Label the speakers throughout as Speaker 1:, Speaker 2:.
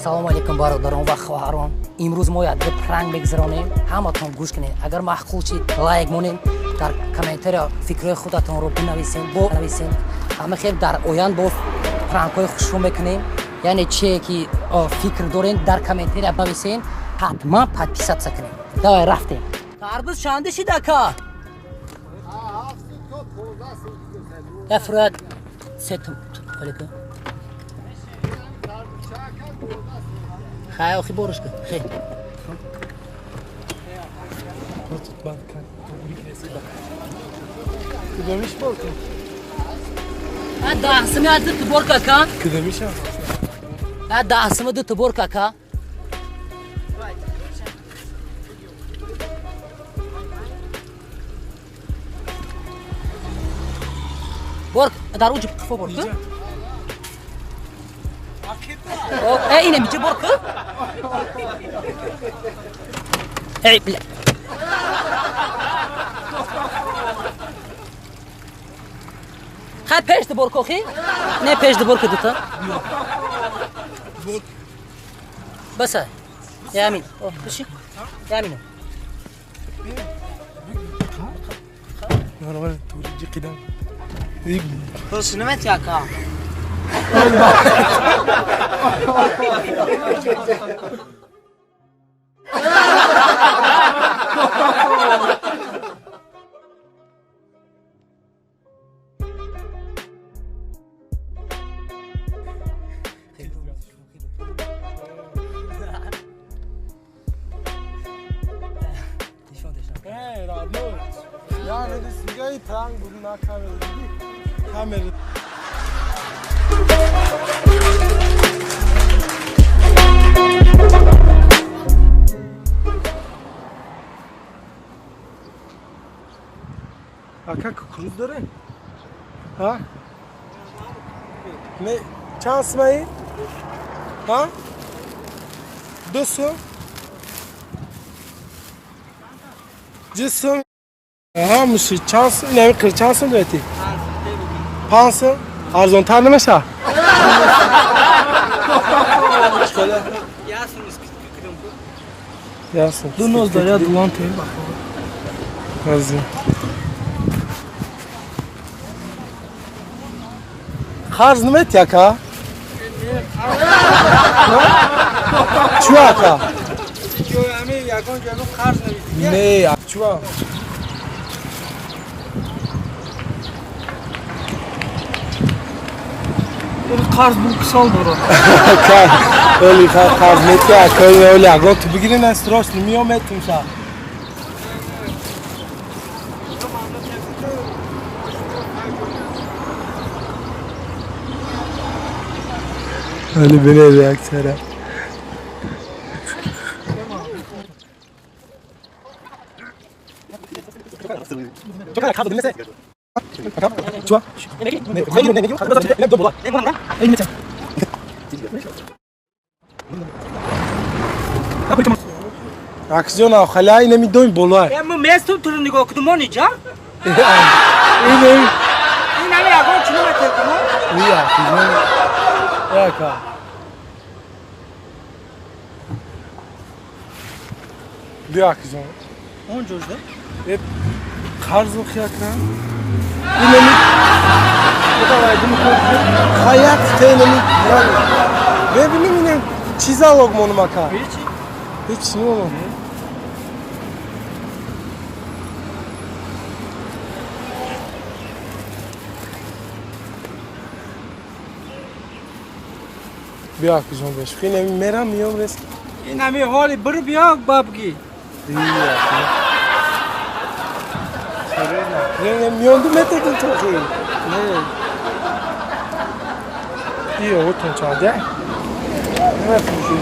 Speaker 1: Салому алейкум, бародарон ва хоҳарон. Имрӯз мо як пранк мегузаронем. Ҳаматон гӯш кунед. Агар маъқул шид, лайк монед, дар комментария фикрҳои худатонро бинависед, бо нависед. Ҳама хел дар оянд боз пранкҳои хушрӯ мекунем. Яъне чие ки фикр дорен, дар комментария бинависед, ҳатман подписаться кунед. Давай, рафтем. Тарбуз чанде шид, ака? Я фурӯяд се тум. Хай, охи борушка. Хе.
Speaker 2: Кудомиш бор кун?
Speaker 1: А 10 сум я ду бор кака?
Speaker 2: Кудомиша?
Speaker 1: А 10 сум ду бор кака? Бор дар уҷ қифо бор ку? Э, ине мичи бор ку? Эй, бля. Хай, пеш бор кохи? Не, пеш бор ку дута. Баса. Ямин. О, биши. Ямин.
Speaker 2: Нормально, тури қидам.
Speaker 3: Хош немети, ака.
Speaker 2: Эй, родной. Я не дисигай пранк буду на камеру. Камеру. Ака, кукуруз дора? Ҳа? Не, чанд сумаи? Ҳа? 2 сум? Ҷисм? Ҳа, муши, чанд сум? Нами қир чанд сум доред? 5 сум? Арзонтар намеша? Ясум.
Speaker 3: Ду ноз даря дулан тем.
Speaker 2: Азим. Қарз намети, ака? Чӯ, ака? Не, чӯ?
Speaker 3: Қарз бу кисол дорад.
Speaker 2: Оли қарз мети, ака, оли ягон ту бигири, на страшно, миём метумша. Оли бине реаксияра. Чӯ? Аксиона халай намедоим болай.
Speaker 3: Э, мо местум туро нигоҳ кунем, мо ниҷа?
Speaker 2: Ине.
Speaker 3: Ин ами ягон чӣ наметекунам?
Speaker 2: Ия, кизон. Яка. Бия, кизон.
Speaker 3: Он ҷожда?
Speaker 2: Э, қарз хияка. Инеми. Хаят тенеми. Мебинем, ине чӣ залог монум, ака?
Speaker 3: Ҳечи.
Speaker 2: Ҳеч немонум. Бия, кизон, беш. Инеми мерам, миём рес.
Speaker 3: Ин ами ҳоли биру биё, бабгӣ.
Speaker 2: Не, миёнду метедин тохи. Не. Иё, отон чанде? Намефурӯшӣ.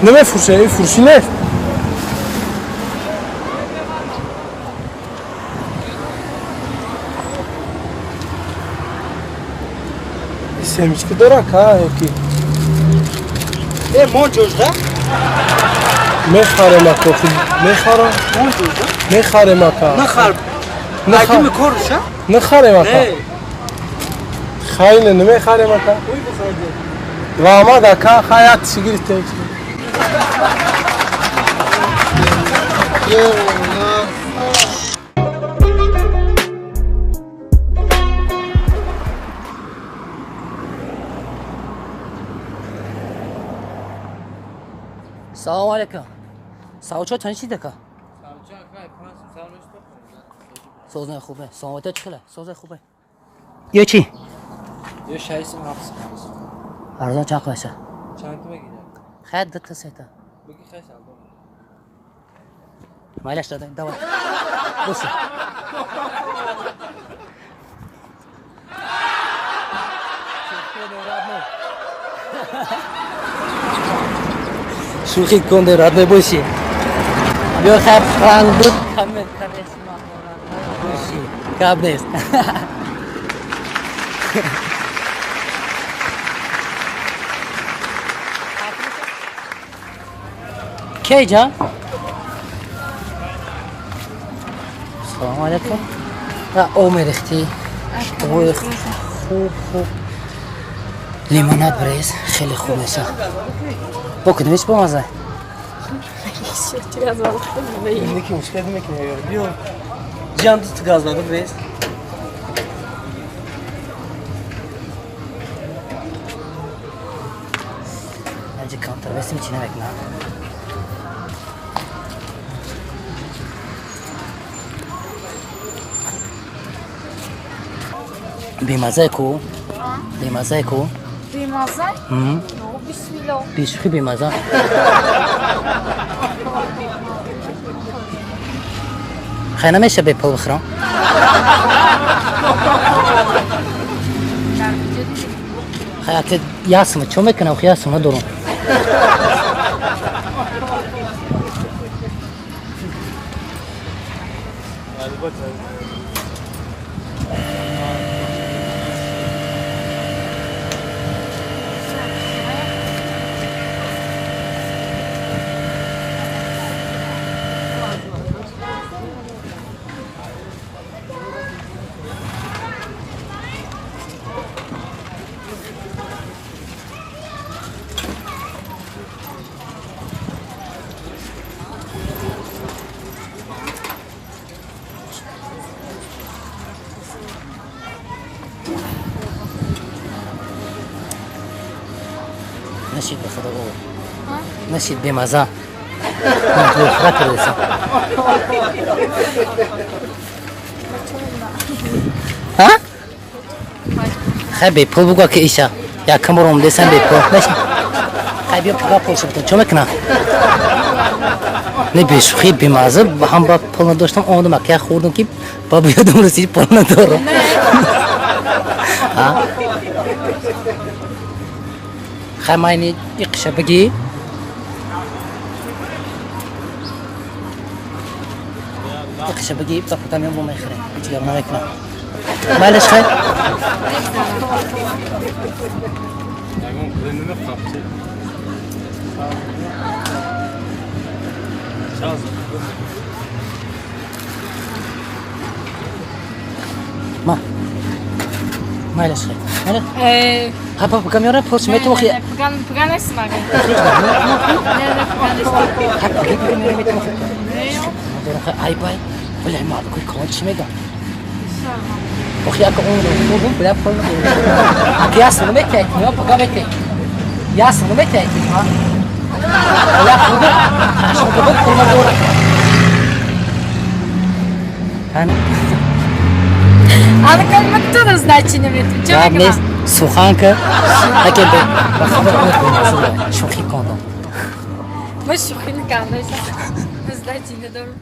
Speaker 2: Намефурӯшӣ, ин фурӯшӣ нест. Семечки дора, ка, ёки?
Speaker 3: Э, мон ҷожда?
Speaker 2: Мехарем, ака, мехарам.
Speaker 3: Мон ҷожда?
Speaker 2: Мехарем, ака.
Speaker 3: Нахар. Айдими коруша?
Speaker 2: Нахарем, ака.
Speaker 3: Не.
Speaker 2: Хайне, намехарем, ака.
Speaker 3: Ой, бихарди.
Speaker 2: Раҳмат ака, хай як чӣ гирифтем.
Speaker 1: Салому алейкум. Савчо чанд чиз дака? Созне хубе. Саломатия чӣ хеле? Созе хубе. Ё чӣ?
Speaker 4: Ё 6 7.
Speaker 1: Арзон чанд қимаша?
Speaker 4: Чанд мегирад?
Speaker 1: Хай ду та сета.
Speaker 4: Бигӣ хай савдо.
Speaker 1: Майлаш додем, давай. Буси. Шӯхӣ кунде, родной, боши. Биё хай пранк буд, коммент кардеси боши. Гап нест. Кей ҷан? Салому алейкум. Об мерехтӣ? Ой, хуб, хуб. Лимонад брез, хеле хуб меша. Бо кудомиш бомаза?
Speaker 4: Ҷан ду газ додум рез.
Speaker 1: Инҷа камтар весим чӣ намекунам. Бемазае ку? Бемазае ку?
Speaker 5: Бемаза?
Speaker 1: М?
Speaker 5: Ну, бисмилло.
Speaker 1: Бешӯхӣ бемаза. Хай намеша бепул бихӯрам? Хай ака ясма чо мекунам? Хай ясма надорам. Нашид ба худо о. Нашид бемаза. Ман туро кардесам. Ҳа? Хай бепул бугӯ ки иша. Якам бор омадесам бепул. Нашид. Хай биё пуга пул шуд. Чо мекунам? Не бешӯхӣ бемаза ҳам ба пул надоштам омадам ака хӯрдам ки ба ёдам расид пул надорам. Ҳа? Хай майни иқша бигӣ. Иқша бигӣ ба худам бо мехӯрем. Ҳеҷ гап намекунам. Майлаш хай? Ма. Майлаш хай. Майлаш. Ха па камера пурс метум хи.
Speaker 5: Поган не смага. Не, не, поган не смага.
Speaker 1: Ха пага камера метум хи. Надорам хай ай бай. Вале мардум кон чӣ меган? Охи ака он хӯрдум бля пул надорам. Ака ясно наметаед, ё пага метаед. Ясно наметаед, ма. Бля хӯрдум. Хӯрдум пул надорам. Хан.
Speaker 5: Ана калиматура значи наметум. Чо
Speaker 1: Гап нест.
Speaker 5: мекунам?
Speaker 1: Суханка. Ака бе. Ба худо шӯхӣ кардам.
Speaker 5: Ма шӯхӣ накардам. Значи надорам.